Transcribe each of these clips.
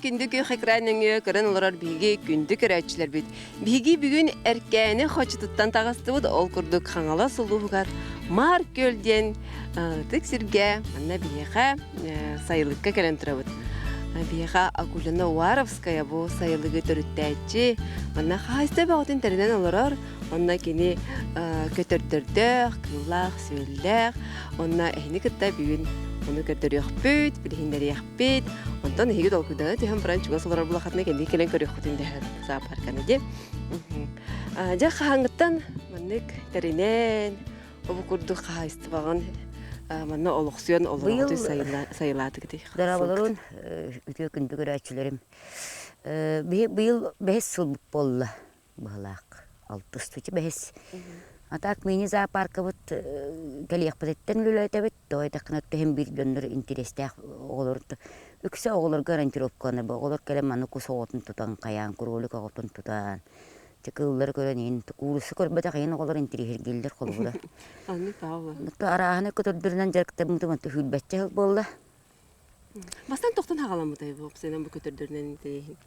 күндү күөх экран нөҥүө көрөн олорор биһиги күндү көрөөччүлэрбит. Биһиги бүгүн Эркээни хочотуттан таҕыстыбыт, ол курдук Хаҥалас улууһугар Маар Күөл диэн ытык сиргэ манна биһиэхэ сайылыкка кэлэн турабыт. Биһиэхэ Акулина Уваровская бу сайылыгы төрүттээччи, манна хаһаайыстыба бөҕөтүн тэринэн олорор, онно кини көтөрдөрдөөх, кыыллаах-сүөллээх, онно эһини кытта бүгүн ону көрдөрүөхпүт, билиһиннэриэхпит. Онтон эһиги толкуйдана түһэн баран чугас олорор булахатына кэнники кэлэн көрүөххүтүн дэһэр зоопарканы дии. Дьэ хаһааҥҥыттан маннык тэринэн, бу курдук хаһаайыстыбаҕын манна олохсуйан олороҕутуй сайылаатыгытый? Дорооболорун, үтүө күндү көрөөччүлэрим. Быйыл бэһис сылбыт буолла. быһылаах алтыс тучу бэһис. А так мини-зоопаркабыт кэлиэхпититтэн үлэлээтэбит, тоҕо диэтэххинэ түһэн биир дьоннор интэриэстээх оҕолор үксэ оҕолорго ориентировкаланар оҕолор кэлэн маны кус оҕотун тутан хайаан кролик оҕотун тутан дьэ кыыллары көрөн иһин куурусса көрбөтөх иһин оҕолор интэриэһиргииллэр холобура. Арааһынай көтөрдөрүнэн дьарыктаммытым сүүрбэччэ сыл буолла. Бастаан тохтон хаҕаламмытай бу уопсайынан бу көтөрдөрүнэн интэриэһин?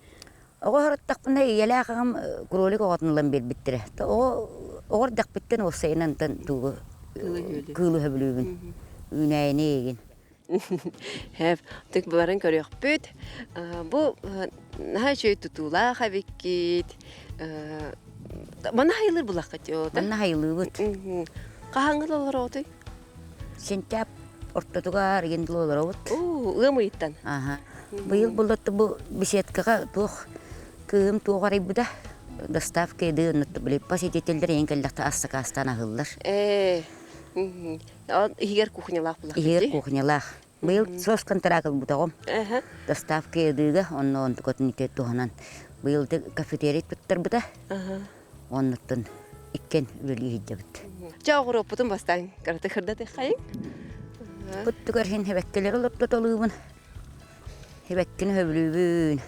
Оҕо сырыттахпына ийэлээх аҕам кролик оҕотун ылан биэрбиттэрэ. Оҕо оҕо эрдэхпиттэн уопсайынан тугу кыылы сөбүлүүбүн. Үүнээйини эйигин. Хэп, тык баран көрүөхпүт. Бу наһаа үчүгэй тутуулаах эбиккит. Манна хайылыыр булаххыт Манна хайылыыбыт. Хаһааҥҥы олороҕутуй? Сентябрь ортотугар игин дылы олоробут. Уу, ыам ыйыттан. Аха. Быйыл буллатты бу беседкаҕа туох кыыһым туох арыйбыта доставка еды били посетителлэр иһин кэллэхтэ ас сакаастаан аһыыллар. Ээ, иһигэр кухнялаах булахпыт Иһигэр кухнялаах. Быйыл сос контракт ылбытаҕым. Доставка едыга онно онтукатын ити туһанан быйыл кафетерий туттарбыта. Оннуттан иккиэн үлэлии сылдьабыт. Чэ, оҕуруоппутун бастаан кыратык кырдатыаххайыҥ. Куттугар иһин хэбэккилэри олордотолуубун. Хэбэккини сөбүлүүбүн.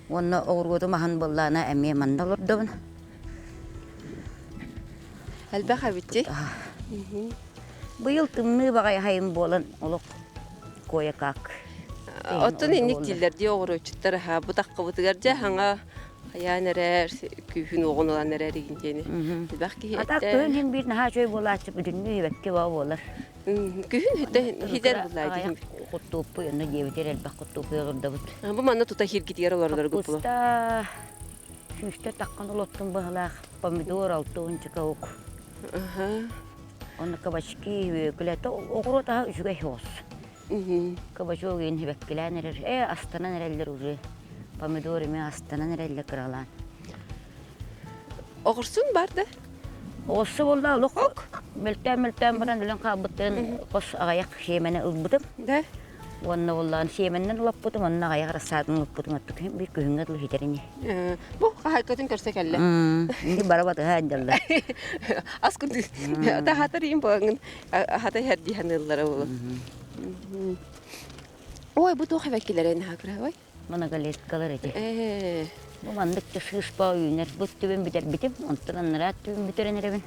Уонна оҕуруотум аһын буоллаана эмиэ манна олордобун. Элбэх эбит Быйыл тымныы баҕайы аһайым буолан олох кое-как. Оттон инник дииллэр дии оҕуруотчуттар аһаа бу таххыбытыгар дьэ хаҥа хайаан эрэр күүһүн-уоҕун ылан эрэр игин диэни элбэх киһи А так этэ. күһүн иһин биир наһаа үчүгэй буолааччы бүтүннүү иһибэккэ баа буолар. Күһүн хитэ хитэр буллаа дии. Куттууппуй онно диэбитэр элбэх куттууппуй олордобут. Бу манна тута хиргитигэр олоролор гуппулу. Капуста сүүстэ таххан олоттум быһылаах помидор алтуунчука ук. Онно кабачки үөкүлэтэ оҕуруот аһа үчүгэй соҕус. Кабачок иин сибэккилээн эрэр, ээ астанан эрэллэр уже. Помидор эмиэ астанан эрэллэр кыралаан. Оҕурсун бар да? Оҕурсу буолла олох мөлтөөн-мөлтөөн баран өлөн хаалбыттарын хос аҕыйах сиэмэни ылбытым. Да? Уонна буоллаҕын сиэмэннэн улаппытым, онно аҕыйах рассаатын ылыппытым оттук биир күһүҥҥэ дылы ситэр ини. Бу хаһайкатын көрсө кэллэ. Ини бара батыһа дьаллар. Ас курдук таһаатар иин буолаҥын аһата иһэр дии саныыллара буолуо. Ой, бу туох эбэккилэрэ наһаа кыраһабай. Многолеткалар эти. Ээ. Бу маннык да сыыспа үүнэр. Бу түбүн бүтэрбитим, онтон анараа түбүн бүтэрэн эрэбин.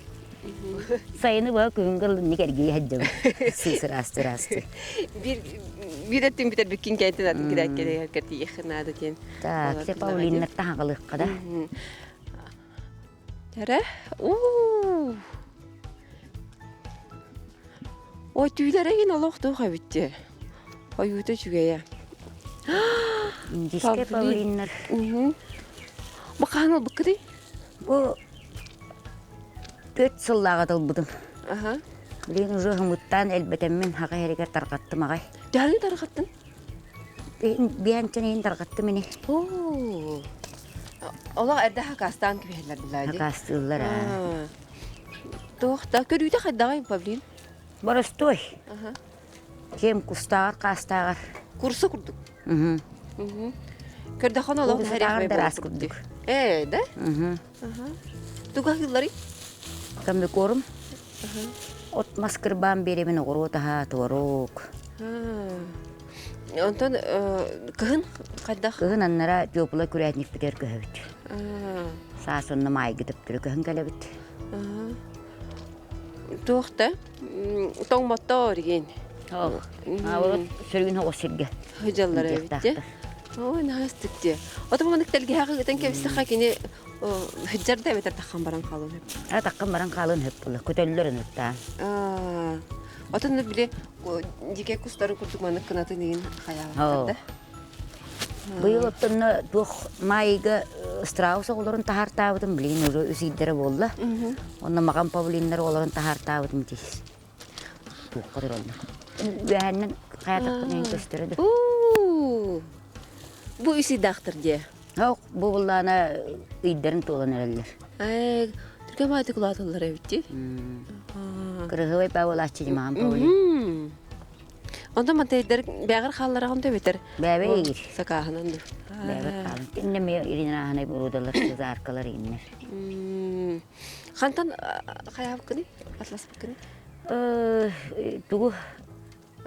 Сайыны быһа күһүҥҥэ ылынник эргийэ сылдьабын. Сыыс ыраастыы ыраастыы. Биир биир өттүн бүтэрбиккин кэнтин атын кирээккэ тиийиэххэ наада диэн. Так, все павлиннартан хагалыахха да. Эрэ? Уу! Ой, түүлэрэ игин олох туох эбит дии. Ойуута үчүгэйэ. Индийскэй павлиннар. Бу хаһан ылбыккытый? Бу 4 сыллааҕы ылбытым. Аха. Билигин уже хымыттаан элбэтэммин хаҕа иһэригэр тарҕаттым аҕай. Төһөнү тарҕаттын? Биэнчэн иһин тарҕаттым ини. Оо. Олох эрдэ хакаастаан кэбиһэллэр булаа дии. Хакаастыыллар аа. Туох да көрүүтэ хайдаҕый павлин? Боростуой. Кем кустааҕар хаастааҕар. Курса курдук. Көрдөххүнэ олох Курсатааҕар да ыраас курдук. Ээ, да? Туга аһыылларый? Комбикорм. От мас кырбаан биэрэбин оҕуруот аһа, творог. Онтон кыһын хайдах? Кыһын аннара теплай курятникпитигэр көһөбүт. Саас онно маайга төптөрү көһөн кэлэбит. Туох да тоҥмоттоор игин. Аабырот сөргүн оҕус сиргэ. Дьаллар эбит. Ой, наһаа дии. Ото маннык тэлгэһэҕэ ыытан кэбистэххэ кини сылдьар да эбэтэр таххан баран хаалыан сөп. А таххан баран хаалыан сөп буолла. Көтөллөр ыныттаан. Отон били дикэй кустары курдук маннык кынатын иин хайаабаттар да. Быйыл оттонно туох маайга страус оҕолорун таһаартаабытым билигин уже үс ыйдара буолла. Онно маҕан павлиннар оҕолорун таһаартаабытым ити. Туохха тураллар. Үөһэннэн хайатахпын көстөрө да. Бу үс ыйдаахтар дии. Ок, бу буллаана ыйдарын туолан эрэллэр. Ээ, түргэн баайдык улааталлар эбит дии. Кырыһыбай Павлааччы дьимаҕан Павлин. Онтон мантайдар бэҕэр хааллараҕын да эбэтэр Бэбэ игир. Сакааһынан ду. Бэбэ хаалын. Инне ме Ирина Аханай бурудалар, сызааркалар иннер. Хантан хайаабыккыный? Атласпыккыный? Тугу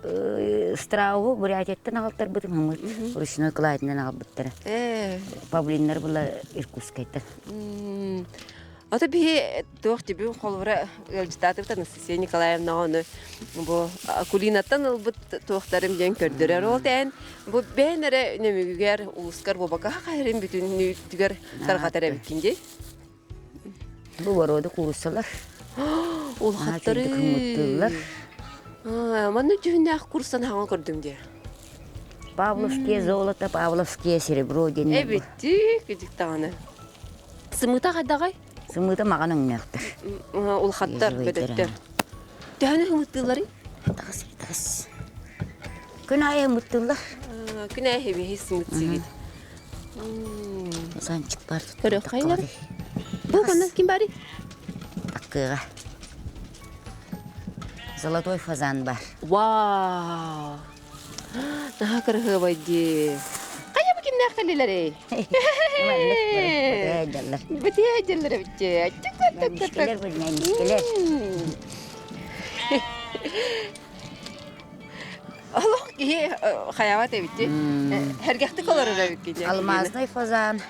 Страуһу Бурятияттан аҕалтарбытым ымыт ручной кылаатынан аҕалбыттара. Павлиннар была Иркутскайтан. Ото биһи туох түбүн холобура ыалдьытаатыбыт Анастасия Николаевна ону бу Акулинаттан ылбыт туохтарым диэн көрдөрөр. Ол тээн бу бэйэн эрэ нөмүгүгэр улускар буобака хайарын бүтүннүүтүгэр тарҕатар эбиккин дии. Бу боруода кууруссалар. Улахаттары. Кымыттыыллар. Манна дьүһүннээх курсан хаҥа көрдүм дии. Павловские золото, Павловские серебро диэн. Эбиттик, кидик даҕаны. Сымыта хайдаҕай? Сымыта маҕан өҥнөөхтөр. Улахаттар, бөдөттөр. Төһөнү хымыттыылларый? Таҕыс, таҕыс. Күн аайы хымыттыыллар. Күн аайы хэбиһи сымыт сигит. Санчик бар. Көрөххайнар. Бу манна ким барый? Аккыга. Золотой фазан бар. Вау! Наһаа кырыһыабай дии. Хайа бу кимнээх кэллилэрий? Бытыайдаллар. Бытыайдаллар эбитчи. Мишкелер билинэ мишкелер. Олох киһи хайаабат эбитти. Сэргэхтик олорор эбикки. Алмазный фазан.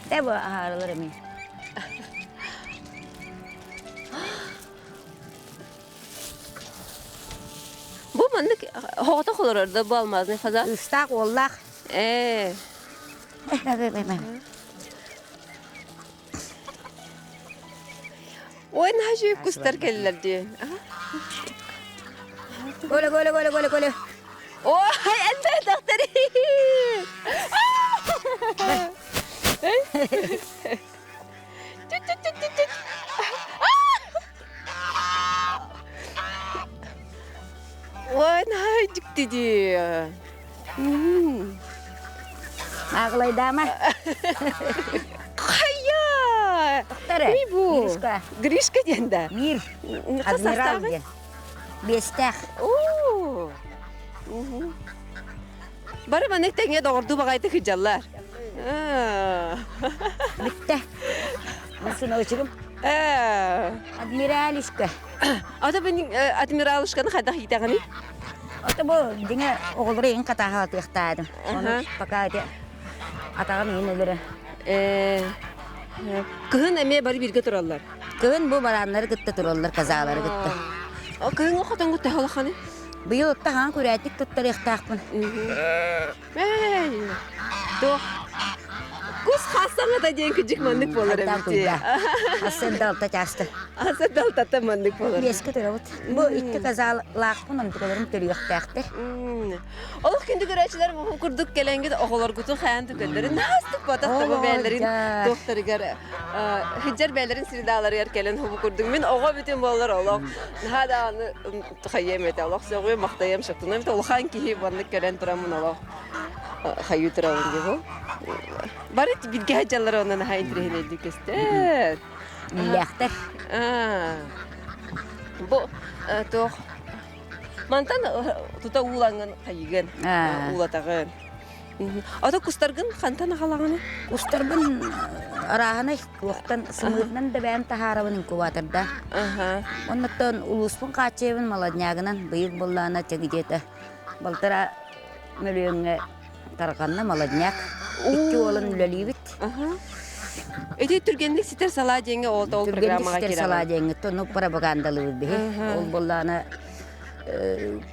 Де бу аһаарылар эми. Бу маннык хоҕотох олорор да бу алмазный фазан? Кыыстаах уоллаах. Ээ. Ой, наһаа үчүгэй кустар кэллилэр дии. Коля, Коля, Коля, Коля, Коля. Ой, элбэтэхтэр. Ой, наһаа дьикти дии. Ааҕылайдаама. Хайа! Тоқтары. Ми бу? Гришка. Гришка диэн да? Мир. Адмирал диэн. Биэстээх. Оо. Бары маннык тэҥҥэ доҕордуу баҕайытык сылдьаллар. Бүттэ. Сыночегым. Адмиралишка. Ата бу адмиралышканы хайдах иитэҕиний? Ото бу дьиҥэ оҕолору иһин хатааһалатыахтаатым. Ону пока ити атаҕым иһин өлөрө. Кыһын эмиэ бары бииргэ тураллар. Кыһын бу барааннары кытта тураллар, казаалары кытта. Кыһыҥҥы хотоҥҥо төһө улаханый? Быйыл отто хаҥа күрээтик туттарыахтаахпын. Эй, туох кус хассаҥата диэн кыдьык маннык буолар эбит. Асын далта чааста. Асын далтата маннык буолар. Биэскэ турабыт. Бу икки казаалаахпын онтукаларым төрүөхтээхтэр. Олох күндү көрөөччүлэр бу курдук кэлэҥҥит оҕолоргутун хайаан түкэллэрин наастык батах таба бээлэрин туохтарыгар хыдьар бээлэрин средааларыгар кэлэн хобу курдук мин оҕо бүтүн буоллар олох наһаа даҕаны хайыам этэ олох сөҕүөм махтайыам шатыным этэ улахан киһи маннык кэлэн тураммын олох хайыы турабын дии бу бары билгэ сылдьаллар онно наһаа интэриэһинэйдик көстөр Иллээхтэр бу туох мантан тута уулаҥҥын хайыгын уулатаҕын Ото кустаргын хантан аҕалаҕыный? Кустарбын арааһынай туохтан сымыытынан да бэйэм таһаарабын инкубаторда. Оннуттан улууспун хааччыйабын молоднягынан быйыл буоллаҕына чэ где-то балтараа мөлүйүөҥҥэ тарҕанна молодняк. Икки уолун үлэлиибит. Ити түргэнник ситэр салаа диэҥҥэ ол ол Түргэнник программаҕа ситэр киирэҕин. салаа диэҥҥэ ну пропагандалыыбыт биһи. Ол буоллаҕына.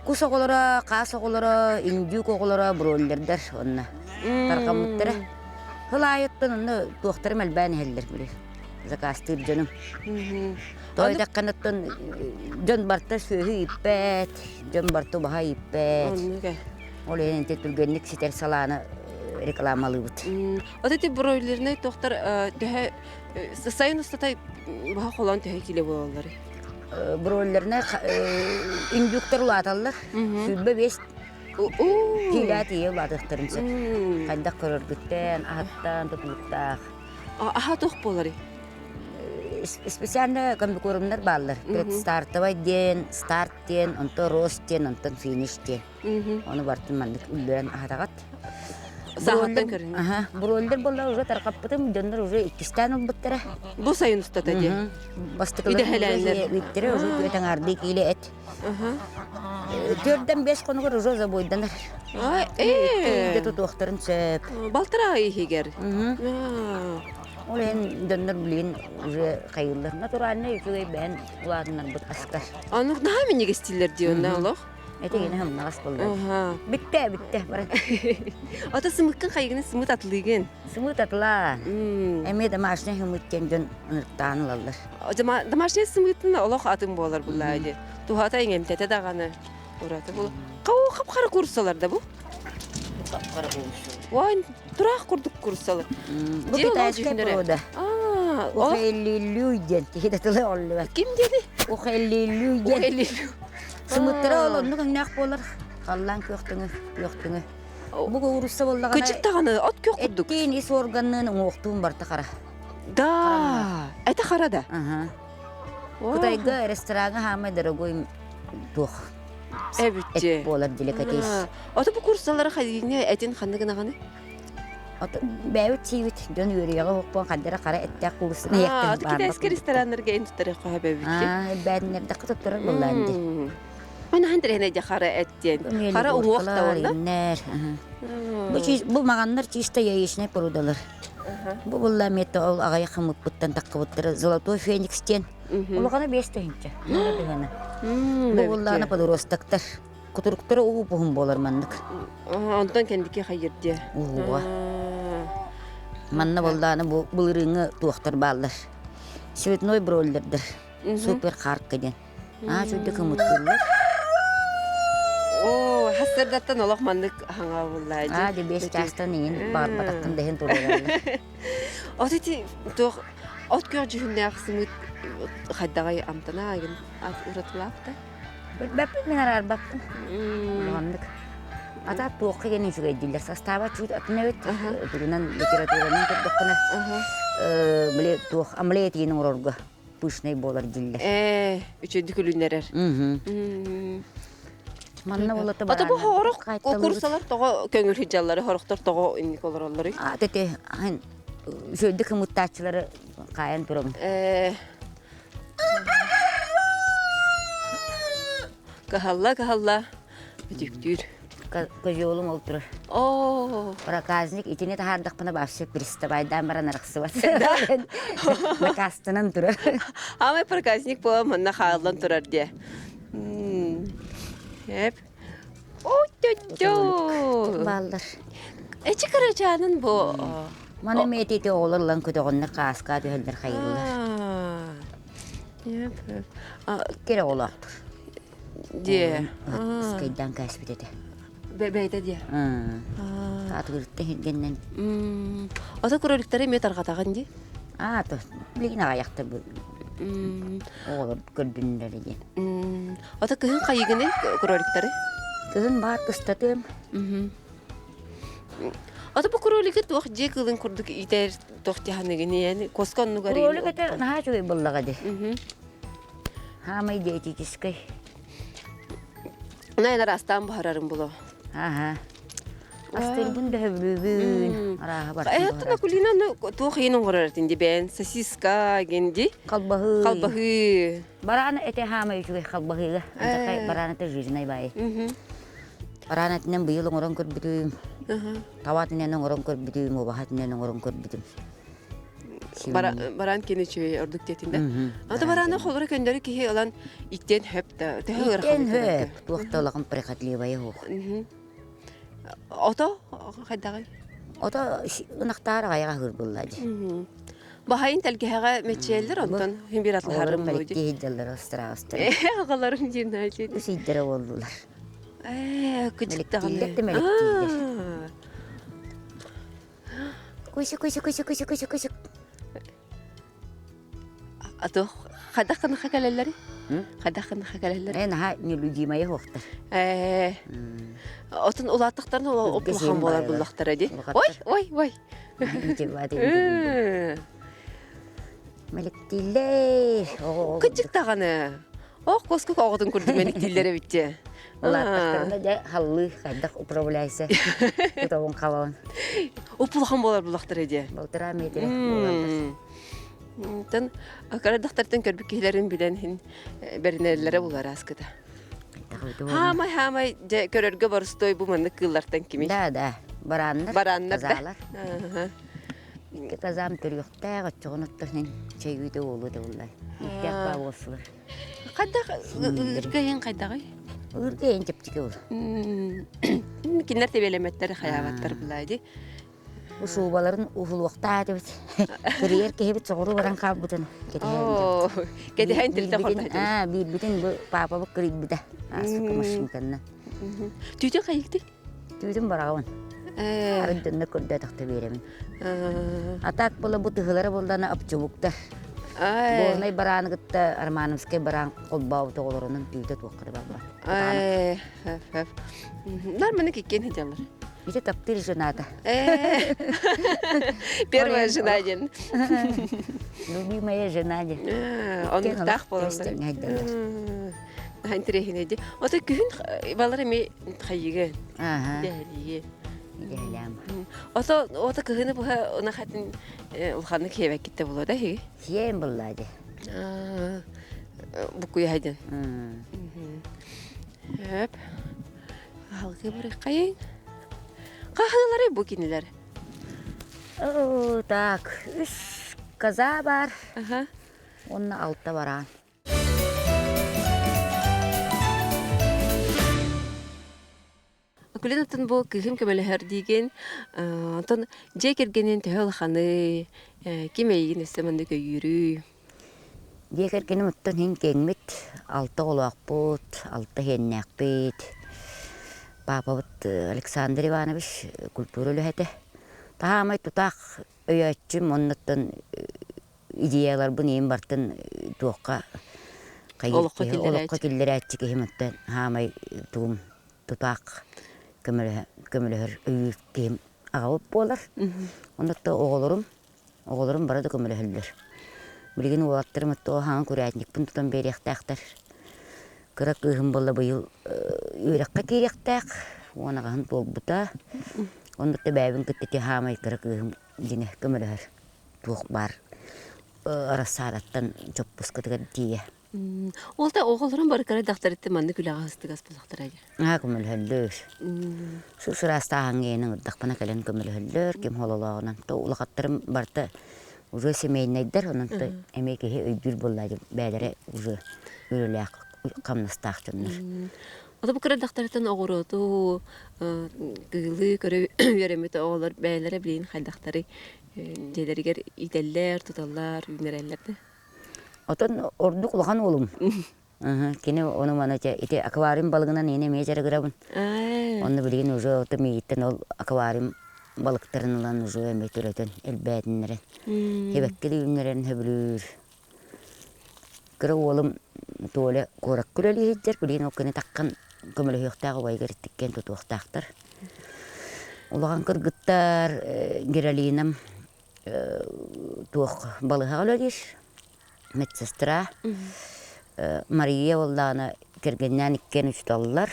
Кус оҕолоро, хаас оҕолоро, индюк оҕолоро бройлердар онно тарҕаммыттара. Сыл аайыттан онно туохтарым элбээн иһэллэр били заказтыыр дьонум. Тоҕо диэтэххинэ оттон дьон барыта сүөһү ииппэт, дьон барыта убаһа ииппэт. Ол иһин ити түргэнник ситэр салааны рекламалыыбыт. Вот эти бройлернай тохтар төһө сайын устата баһа холоон төһө кило буолаллар? Бройлернай индюктар улааталлар. 25 киилэ тиийэ улаатыахтарын сөп. Хайдах көрөргүттэн, аһаттан тутулуктаах. Аһа туох буоларый? Специально комбикормнар бааллар. Предстартовай диэн, старт диэн, онтон рост диэн, онтон финиш диэн. Ону бартын маннык үллэрэн аһатаҕат. Саахаттан көрүҥ. Аха, бройлер буолла уже тарҕаппытым, дьоннор уже иккистээн ылбыттара. Бу сайын устата дии. Бастакылар Идэһэлээннэр. Үттэрэ уже түөт аҥаардыы киилэ эт. Төрдөн бэс хонугар уже забойданар. Ээ. Тутуохтарын сөп. Балтараа иһигэр. Ол иһин дьоннор билигин уже хайыыллар. Натуральнай үчүгэй бэйэн улаатыннарбыт астар. Оннук наһаа минньигэстииллэр дии онно олох. Эти гene хымнаҕас буолла. Бүттэ, бүттэ, баран. Ото сымыккын хайыгын сымыт атлыгын. Сымыт атла. Эмиэ домашний сымыт диэн дьон ынырыктаан ылаллар. Домашний сымыытын олох атын буолар буллаа дии. Туһата иҥэмтэтэ даҕаны ураты бул. Хау хап-хара курсалар да бу? Хап-хара курсалар. Ой, тураах курдук курсалар. Бу китайская порода. Ухэллилүү диэн киһи да тыла оллубат. Ким диэни? Ухэллилүү диэн. Ухэллилүү. Сымыттара ол оннук өҥнөөх буолар. Халлаан күөхтүҥү, күөхтүҥү. Бу куурусса буоллаҕына Кыдьык даҕаны от күөх курдук. Эттиин ис органныын уҥуохтуун барыта хара. Да, это хара да. Ага. Кытайга рестораҥҥа хаамай дорогой туох Эбитчи. эт буолар деликатес. Ото бу курсалары хайыыҥа этин ханнык гынаҕыный? Бэйэбит сиибит дьон үөрүйэҕэ уһукпуон хардара хара эттээх куурусса Аа, китайскай рестораннарга эн туттары хоһо бэбитти. Элбээтиннэрдэххэ туттарар буоллаан дии. Манахан тирэһинэ дьэ хара эт диэн. Хара уҥуох да онно. Бу бу маҕаннар чисто яичный породалар. Бу булла эмиэ ол аҕай хымыппыттан таххыбыттара золотой феникс диэн. Улахана 5 тыһыынча. Бу буллаана подростактар. Кутуруктара ууп-уһун буолар маннык. Онтон кэнники хайыр диэ. Ууга. Манна буоллааны бу былырыыҥҥы туохтар бааллар. Цветной бройлердэр. Супер харка диэн. Аа чуйда кымыттыыллар. Оо, хассардаттан олох маннык хаҥа буллаа Аа, де бес чаастан иин баҕарбатаххын да иһин туруораллар. От ити туох от күөх дьүһүннээх сымыыт хайдаҕай амтана агын уратылаах да? Билбэппин мин араарбаппын. Улаханнык. Ата туохха диэн үчүгэйдииллэр. Састааба чуть атын эбит. Тугунан литературанан көрдөххүнэ били туох омлет иин оҥорорго пышный буолар дииллэр. Ээ, үчүгэйдик үлүннэрэр. Манна болото Ата бу хорох курсалар тоҕо көҥүл сылдьаллары, хорохтор тоҕо инник олороллоруй? А тете үчүгэйдик кымыттааччылары хаайан турабын. Ээ, Кыһалла-кыһалла үтүктүүр. Козелум ол турар. Оо. Проказник итини таһаардахпына вообще приставайдаан баран арахсыбат. Накастанан турар. Аамай проказник буола манна хааллан турар диэ. Эп. О-тё-тё. Бааллар. Эчи кырачаанын бу. Маны мээтити оҕолор ылан көтөҕөннөр хааска түһэллэр хайыыллар. Кэрэ оҕолоохтор. Дьиэ. Ыскайдаан кээспит этэ. Бэйэтэ диэ. Таатыгырытта иһиргэннэн. Ото кроликтары эмиэ тарҕатаҕын дии? Аа, то билигин аҕайахтар оҕолор көрдүннэр диэн. Ото кыһын хайыгыный кроликтары? Кыһын баар кыстатыам. Ото бу кролиги туох дьиэ кыылын курдук иитэр туох дьаһаныгын коска оннугар Кролик этэ наһаа үчүгэй буоллаҕа дии. Хаамай диетическай. Найын араастаан буһарарым було. Аха. Астыырбын да сөбүлүүбүн. Арааһа бар. Эһэттэн Акулина туох иин оҥорор этин дибэн сосиска генди. Халбаһыы. Халбаһыы. Бараана этэ хаамай үчүгэй халбаһыыга. Антахай бараана этэ жирнай баайы. Бараана этинэн быйыл оҥорон көрбүтүм. Таба этинэн оҥорон көрбүтүм, убаһа этинэн оҥорон көрбүтүм. Бараан кини үчүгэй ордук диэтин да. Ата барааны холоро көннөрү киһи ылан иттиэн хөп да. Төһө ыарахан Иттиэн хөп. Туох да улахан прихотливая суох. Ото хайдаҕый? Ото ынахтаар аҕайаҕа аһыыр буолла дии. Баһайын тэлгэһэҕэ мэччийэллэр онтон хин бир атлаһарым Оҕолорум мэликтии сылдьаллар ыстыраҕастар. Аҕаларым диэн наадьын. Үс ыйдара буоллулар. Ээ, Мэликтииллэр да мэликтииллэр. Куйсу, куйсу, куйсу, куйсу, куйсу, куйсу. А то хайдах гына кэлэллэри? Хайдах гына кэлэллэри? Ээ, наһаа нелюдимая суохтар. Ээ, отун улааттахтарына улахан буолар буллахтара дии. Ой, ой, ой. Мэликтииллэр. Кыдьык даҕаны. Ох, коску оҕотун курдук мэниктииллэр эбит Улааттахтарына дьэ халлыы хайдах управляйся кутабын хабабын. Упулахан буолар буллахтара дии. Балтараа метрэ буолаллар. Тан кырадахтартан көрбүт киһилэрин билэн иһин бэринэллэрэ булар ааскыта. Хаамай хаамай дьэ көрөргө боростуой бу маннык кыыллартан кимий? Да, да. Барааннар. Барааннар да. Казалар. Икки казам төрүөхтээх оччоҕун оттон чэйүүтэ уолу да буллай. Иккэх баа буолсулар. Хайдах ыырга иһин хайдаҕый? Ыырга иһин чэпчэки ол. Кинилэр тэбиэлэмэттэр хайаабаттар булаа дии. Усуубаларын уһулуохтаа этибит. Кырыйар киһибит соҕуруу баран хаалбытын кэтэһэн. Кэтэһэн тилтэ хордоһдун. Биирбитин бу паапабыт кырыйбыта. Ааспыкка машинканна. Түүтүн хайыктый? Түүтүн бараҕабын. Арыт дьонно көрдөөтөхтө биэрэбин. А так була бу тыһылара буоллана обчубуктар. Горнай барааны кытта Романовскай бараан холбообут оҕолорунан түүтэ туохха да барбат. Нормально киккен сылдьаллар. Ити таптыыр жената. Первая жена диэн. Любимая жена диэн. Оннуктаах буолаллар. Интэриэһинэй дии. Ото күһүн балар эми хайыгы. Дэһэлиги. Дэһэлэм. Ото ото кыһыны быһа ынахатын улаханнык хиэбэккиттэ буолуо да иһиги? Сиэм буллаа дии. Букуйа диэн. Хөп. Алгы барыххайын. Хаһыылары бу кинилэр? О, так, үс коза бар. Аха. Уонна алта бараан. Күлэн атын бу кыыһым көмөлөһөр диигин. Онтон дьиэ кэргэнин төһө улаханый, ким эйигин өссө маннык өйүүрүй? Дьиэ кэргэним оттон иһин киэҥмит, алта оҕолоохпут, алта иһиэннээхпит. Паапабыт Александр Иванович культура үлэһитэ. Таһаамай тутаах өйөөччүм, оннуттан идеяларбын иһин бартын туохха Олоххо олоххо киллэрээччи киһим оттон хаамай тугум тутаах көмөлөһөр өйүүр киһим аҕабыт буолар. Оннуттан оҕолорум Оҕолорум бары да көмөлөһөллөр. Билигин уолаттарым оттоо хаҥа курятникпын тутан биэриэхтээхтэр. Кыра кыыһым буолла быйыл үөрэххэ киириэхтээх, 10 аҕаһын туолбута. Оннук да бэйэбин кытта ити хаамай кыра кыыһым дьиҥэ көмөлөһөр. Туох баар рассадаттан чоппускатыгар тиийэ. Ол да оҕолорум бары кыра дьахтарыттан маннык үлэҕэ ыстыгас булахтара дии. Аа көмөлөһөллөр. Су-сыраастааһыҥҥа иһин ыҥырдахпына кэлэн көмөлөһөллөр, ким хололооҕунан. То улахаттарым барыта уже семейнайдар, онон то эмиэ киһи өйдүүр буолла дии бэйэлэрэ уже үлэлээх, хамнастаах дьоннор. Ото бу кыра дьахтарыттан оҕуруоту, кыылы көрө үөрэммит оҕолор бэйэлэрэ билигин хайдахтарый дьиэлэригэр иитэллэр, туталлар, үүннэрэллэр да? Отон ордук улахан уолум. Кини ону-маны ити аквариум балыгынан иһин эмиэ дьарыгырабын. Онно билигин уже ото миигиттэн ол аквариум балыктарын ылан уже эмиэ төрөтөн элбээтиннэрэн сибэкки да үүннэрэн сөбүлүүр. Кыра уолум Толя куоракка үлэлии сылдьар, билигин ол кини таххан көмөлөһүөхтээх убайыгар итиккэн тутуохтаахтар. Улахан кыргыттар Гералинам туох балыһаҕа үлэлиир медсестра Мария буоллаҕына кэргэнинээн иккиэн учууталлар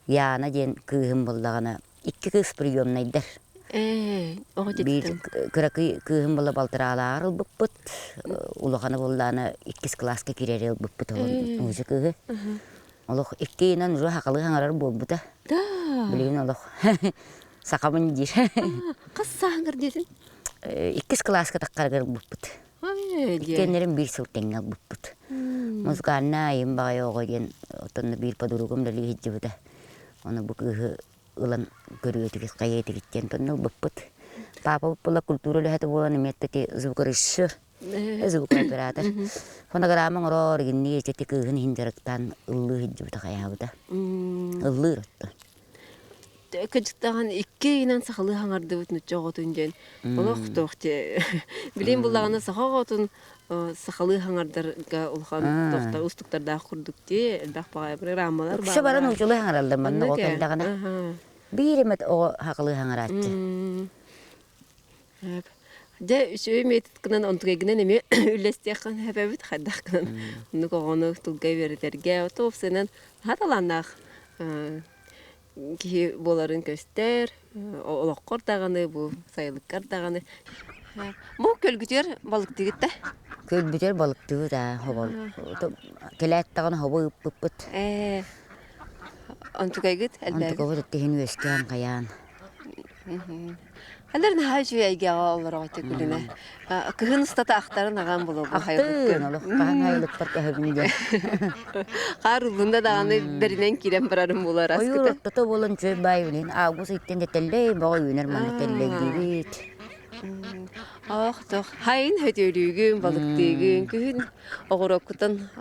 Яна диэн кыыһым буоллаҕына икки кыыс приемнайдар биир кыракый кыыһым буолла балтараалааҕар ылбыппыт улахана буоллаҕына иккис кылааска киирээри ылбыппыт ол кыыһы олох икки ыйынан уже сахалыы саҥарар буолбута билигин олох сахабын диир Хас сааһыҥар диэтин? Иккис кылааска таххарыгар ылбыппыт. Иккиэннэрин биир сыл тэҥҥэ ылбыппыт. Музыкальнай айым баҕайы оҕо диэн оттон биир подругам үлэлии сылдьыбыта. Ону бу кыыһы ылан көрүө этигит, хайа этигит диэн тонно ылбыппыт. Папа була культура үлэһитэ буолан эмиэ ити звукорежиссер, звукооператор. Фонограмма оҥороор игиннии ити кыыһын иһин дьарыктаан ыллыы сылдьыбыта хайаабыта. Ыллыыр оттон. Кырдьыктаҕын икки ыйынан сахалыы хаҥардыбыт нучча оҕотун диэн олох туох дии билигин буллаҕына саха оҕотун сахалыы хаҥардарга улахан туохтар устуктардаах курдук дии элбэх баҕайы программалар Үксэ бары нууччалыы хаҥараллар манна оҕо кэллэҕинэ биир эмит оҕо сахалыы хаҥарааччы. Дьэ, үчүгэй методкынан онтукайгынан эмиэ үллэстиэххин сөбөбүт хайдах гынан оннук оҕону тылга үөрэтэргэ уопсайынан наһаа талааннаах киһи буоларын көстөр, олоххор даҕаны, бу сайылыккар даҕаны. Бу көлгүтүгэр балыктыгыт да? Көлбүтүгэр балыктыыбыт аа, хобол. Кэлээт даҕаны хобо ыыппыппыт. Ээ, онтукайгыт элбээбит. Онтукабыт иттиһин үөскээн хайаан. Ханар наһаа үчүгэй эйгэҕэ олороҕут күлүнэ. Кыһын устата ахтарын аҕам булуо бу Ахтыын олох хаһан айылыкпар көһөбүн диэн. Хаар ыллында даҕаны бэринэн киирэн барарым буолар Ойуур аскыта. ортото буолан үчүгэй баай билин август ыйтан тэллэй бөҕө үүнэр манна тэллэйдиибит. Ох тох хайын хөтөлүүгүн, балыктыыгын, күһүн оҕуроккутан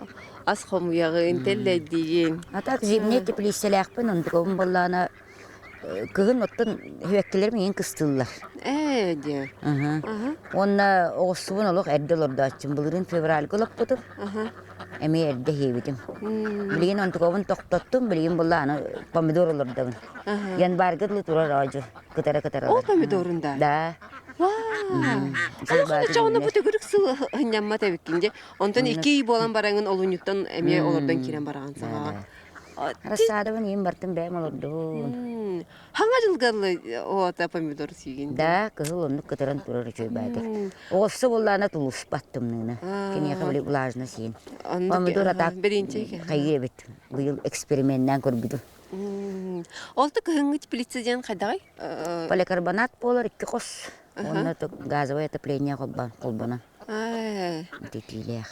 ас хомуйаҕын, тэллэйдиигин. А так зимний теплицэлээхпин онтукабын буоллаҕына Кыһын оттон сибэккилэрим иһин кыстыыллар. Ээ диэ. Аһа. Уонна оҕурсубун олох эрдэ олордооччум. Былырыын февральга олоппутум. Аһа. Эмиэ эрдэ иһиэбитим. Билигин онтукабын тохтоттум, билигин буолла аны помидор олордобун. Аһа. Январьга дылы турар оодьу кытара-кытаралар. Ол помидорун да? Да. Вау! Аны бу төгүрүк сыл ынньаммат эбиккин дьэ. Онтон икки ый буолан бараҥын олунньуттан эмиэ олордон киирэн бараҕын саҕаҕа. Рассадабын иин бартым бэйэм олордубун. Хаҥа дьылгалы ота помидор сиигин. Да, кыһыл оннук кытаран турар үчүгэй баайдык. Оҕурсу буоллаана тулуспат тымныыны. Киниэхэ били влажно сиин. Помидор атаак хайыы эбит. Быйыл эксперименнээн көрбүтүм. Ол да кыһыҥҥы теплица диэн хайдаҕый? Поликарбонат буолар икки хос. Уонна газовое отопление холбонон. Ититиилээх.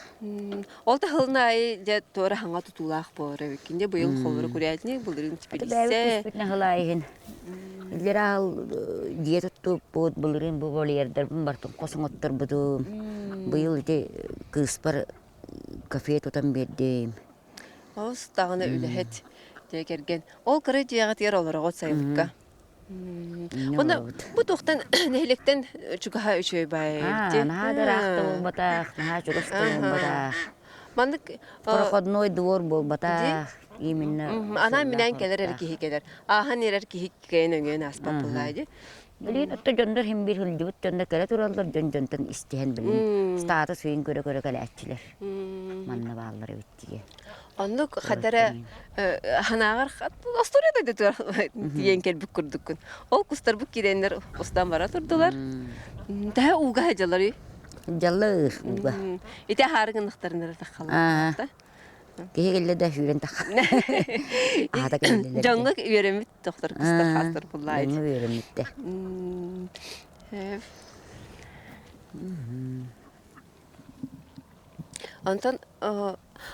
Ол да сылын аайы дьэ туора хаҥа тутуулаах буолар эбиккин дьэ быйыл холборо курятник былырыын Бэйэбит теплица. түспүт сыл аайы Иллэрээ аал дьиэ туттубуппут, былырыын бу вольердарбын бартын хос оҥотторбутум. Быйыл ити кыыспар кафе тутан биэрдим. Олус даҕаны үлэһит дьиэ кэргэн. Ол кыра дьиэҕитигэр олороҕут сайылыкка. Уонна бу туохтан нэһилиэктэн чугаһа үчүгэй баай Аа, наһаа да ыраах да буолбатах, наһаа чугас да буолбатах. Маннык Проходной двор буолбатах, именно анаан-минээн кэлэр эрэ киһи кэлэр. Ааһан эрэр киһи кэйэн өҥөйөн ааспат буоллаа дии. Билигин отто дьоннор иһин биир сылдьыбыт дьоннор кэлэ тураллар, дьон дьонтон истиһэн билин статус үйүн көрө-көрө кэлээччилэр. Манна бааллар эбит дии. Оннук хадара ханааҕар остуоруйа дойдутугар тиийэн кэлбит курдуккун. Ол кустарбыт киирэннэр устан бара турдулар. Тэһэ ууга сылдьаллар Дьаллыр ууга. Ити аһаары гыннахтарына таххаллар. Киһи кэллэ да сүүрэн тахха. Аата кэллилэр. Дьоҥҥо үөрэммит тохтор кустар хаастар буллаайт. Дьоҥҥо үөрэммиттэ. Онтон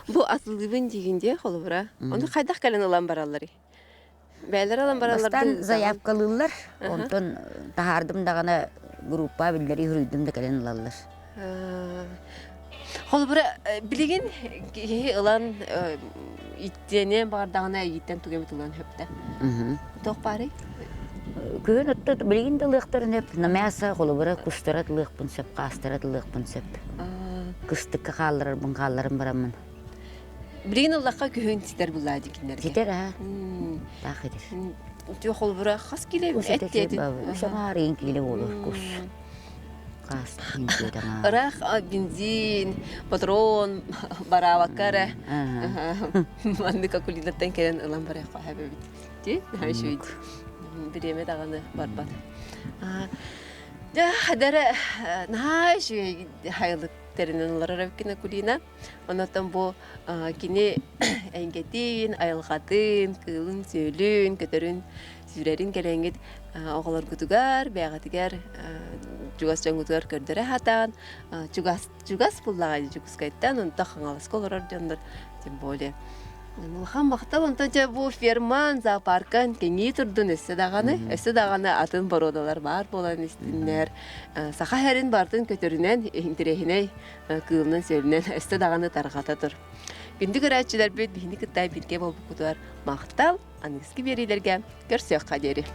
бу атылыыбын диигин дии холобура. Ону хайдах кэлэн ылан баралларый? Бэйэлэр ылан бараллар Бастаан заявкалыыллар, онтон таһаардым даҕаны группа биллэрии суруйдум да кэлэн ылаллар. Холобура, билигин киһи ылан иттиэниэн баҕардаҕына эйииттэн тугу эмит ылыан сөп да? Туох баарый? Күһүн отто билигин да ылыахтарын сөп. На мясо холобура кустара ылыахпын сөп, хаастара ылыахпын сөп. Кыстыкка хаалларарбын хаалларан бараммын. Билигин ыллахха күһүн ситэр буллаа дикиннэргэ. Ситэр аа. Таах итир. Үтүө холобура хас киле эт диэтин? Үс аҥаар ыйын киле буолур кус. Хаас Ыраах бензин, патрон, бараабакка эрэ маннык акулинаттан кэлэн ылан барыахха сөп эбит. Ти наһаа үчүгэй. Бириэмэ даҕаны барбат. Дьэ, хадара наһаа үчүгэй хайылык тэринэн олорор эбиккин Акулина. Онотон бу кини эйгэтин, айылҕатын, кыылын-сүөлүн, көтөрүн, сүүрэрин кэлэҥҥит Оҕолоргутугар, бэйэҕитигэр чугас дьоҥҥутугар көрдөрө сатаан, чугас чугас буллаҕай Дьокуускайтан, онто Хаҥаласка олорор дьоннор тем более. Улахан махтал, онтон дьэ бу ферман, зоопаркан кэҥии турдун өссө даҕаны, өссө даҕаны атын боруодалар баар буолан истиннэр. Саха сирин барытын көтөрүнэн, интэриэһинэй кыылынан-сүөлүнэн өссө даҕаны тарҕата тур. Күндү көрөөччүлэрбит биһини кытта бииргэ буолбуккутугар махтал, аныгыскы биэриилэргэ көрсүөххэ диэри.